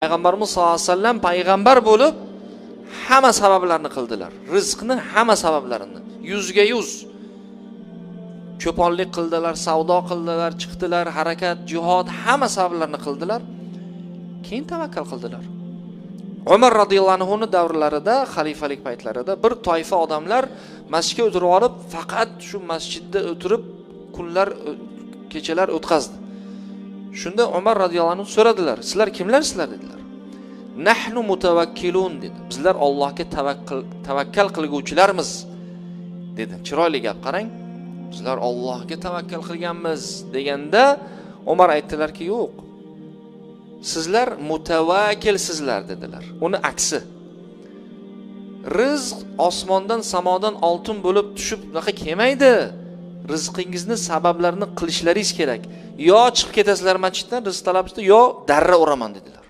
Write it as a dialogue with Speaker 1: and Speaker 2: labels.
Speaker 1: Payg'ambarimiz sollallohu alayhi vasallam payg'ambar bo'lib hamma sabablarni qildilar. Rizqni hamma sabablarini 100%. Cho'ponlik qildilar, savdo qildilar, chiqdilar, harakat, jihod, hamma sabablarni qildilar. Keyin tavakkal qildilar. Umar radhiyallohu anhu davrlarida, xalifalik paytlarida bir toifa odamlar masjidga o'tirib olib, faqat shu masjidda o'tirib kunlar, kechalar o'tkazdi. Shunda Umar radhiyallohu anhu so'radilar: "Sizlar kimlarsizlar?" dedilar. "Nahnu mutawakkilun" dedi. Bizlar Allohga tavakkal qilguvchilarmiz dedi. Chiroyli gap, qarang. Bizlar Allohga tavakkal qilganmiz deganda Umar aytdilarki, yo'q. Sizlar mutavakkilsizlar dedilar. Uni aksi. Rizq osmondan, samodan oltin bo'lib tushib bunaqa kelmaydi. Rizqingizni sabablarini qilishlaringiz kerak. Yo chiqib ketasizlar masjiddan, rizq talabida, yo darra uraman dedilar.